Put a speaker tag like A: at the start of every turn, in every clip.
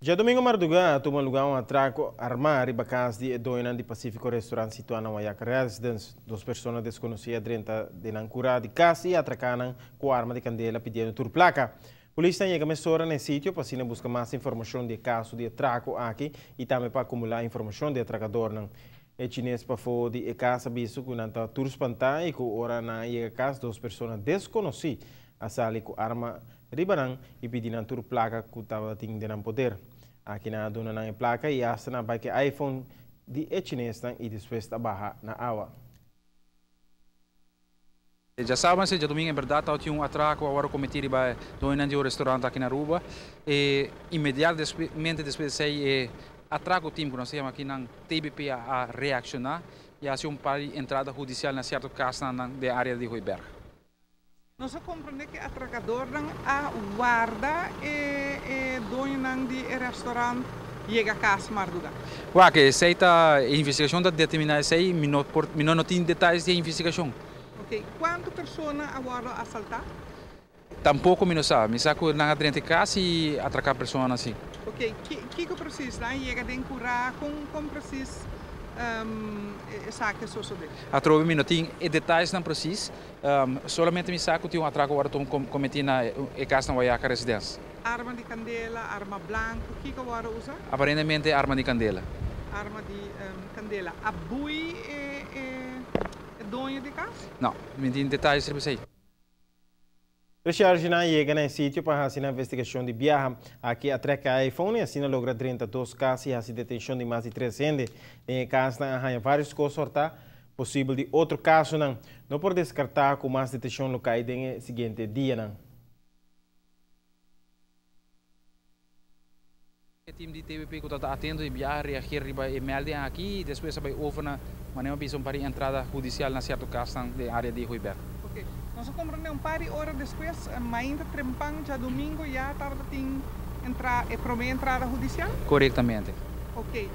A: Djadomingo mardugá a tuma lugá un atrako armá riba kas di e doñonan di Pacifico Restaurant situá na Wayaca Residence. Dos persona deskonosí a drenta den nan kurá di kas i atraká nan ku arma di kandela pidiendo tur plaka. Polisnan yega mesora na e sitio pa asina buska mas informashon di e kaso di atrako aki i tambe pa akumulá informashon di e atrakadornan. E chines pafó di e kas a bisa ku nan ta tur spantá i ku ora nan a yega kas dos persona deskonosí a sali ku arma riba nan i pidi nan tur plaka ku tabatin den nan poder. Aki nan a duna nan e plaka i asta nan a bai ku e iPhone di e chinesnan i despues ta baha na awa.
B: Djasaban si djadumingu en berdad tabatin un atrako a wòrdu kometí riba e doñonan di un restaurant aki na Aruba. E inmediatamente despues di esei e atrako team ku nos ta yama aki nan TBP a reakshoná i a hasi un par di entrada hudisial na sierto kasnan den área di Hooiberg.
C: Nos a komprendé ku e atrakadornan a warda e doñonan di e restaurant yega kas mardugá.
B: Wak, esei ta, e investigashon ta determiná esei, mi no por, mi no no tin detayes di e investigashon.
C: Oké, kuantu persona a wòrdu asaltá?
B: Tampoko mi no sa, mi sa ku nan a drenta e kas i atraká personanan si.
C: Oké, kiko presis? Nan a yega den kurá, kon, kon presis esaki a sosodé?
B: Atrobe mi no tin e detayesnan presis. Solamente mi sa ku tin un atrako wòrdu tuma kometí na e kas na Wayaca Residence.
C: Arma di kandela, arma blanku, kiko wòrdu usa?
B: Aparentemente arma di kandela.
C: Arma di kandela. A bui e doño di kas?
B: No, mi tin detayes riba esei.
A: Reshergenan yega na e sitio pa hasi nan investigashon di biaha. Aki a trek e iPhone i asina logra drenta dos kas i hasi detenshon di mas di tres hende. Den e kasnan a haña vários kos hòrtá, posibel di otro kasonan. No por deskartá ku mas detenshon lo kai den e siguiente dianan.
B: E team di TBP ku tabata atento di biaha a reageer riba e melding aki i despues a bai over na manera mi a bisa un par di entrada hudisial na sierto kasnan den área di Hooiberg.
C: Ok. Nos a komprende un par di ora despues, mainta trempan djadumingo ya tabata tin entra e prome entrada hudisial?
B: Korektamente.
C: Ok.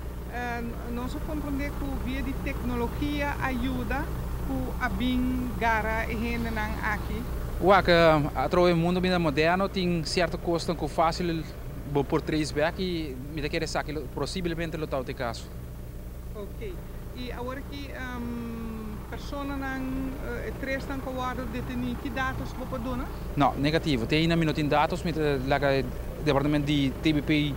C: Nos a komprende ku via di teknologia a yuda ku a bin gara e hendenan aki.
B: Wak, atrobe e mundo bira moderno tin sierto kosnan ku fásil Bo por trace back y mi ta kere esaki lo posiblemente lo tabata e caso.
C: Ok. Y awor aki personanan, e tresnan cu a wordo deteni, ki datos bo por duna?
B: No, negativo. Te ainda mi no tin datos, mi ta laga e departamento di TBP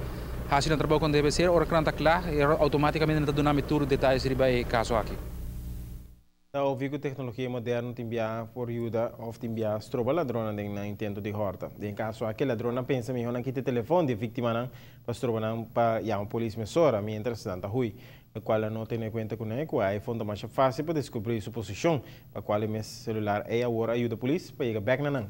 B: haci nan trabou con debe ser. Ora cu nan ta cla, automaticamente nan ta duna mi tur detayes riba e caso aki.
A: Ta obvio ku teknologia moderno tin biaha por yuda òf tin biaha stroba ladronnan den nan intento di hòrta. Den e kaso aki, ladronnan pensa mihó nan kita e telefòn di e víktimanan pa stroba nan pa yama polis mesora miéntras nan ta hui. Lokual nan no tene kuenta kuné ku e iPhone ta masha fásil pa deskubrí su posishon, pa kual e mes selular ei awor a yuda polis pa yega bèk na nan.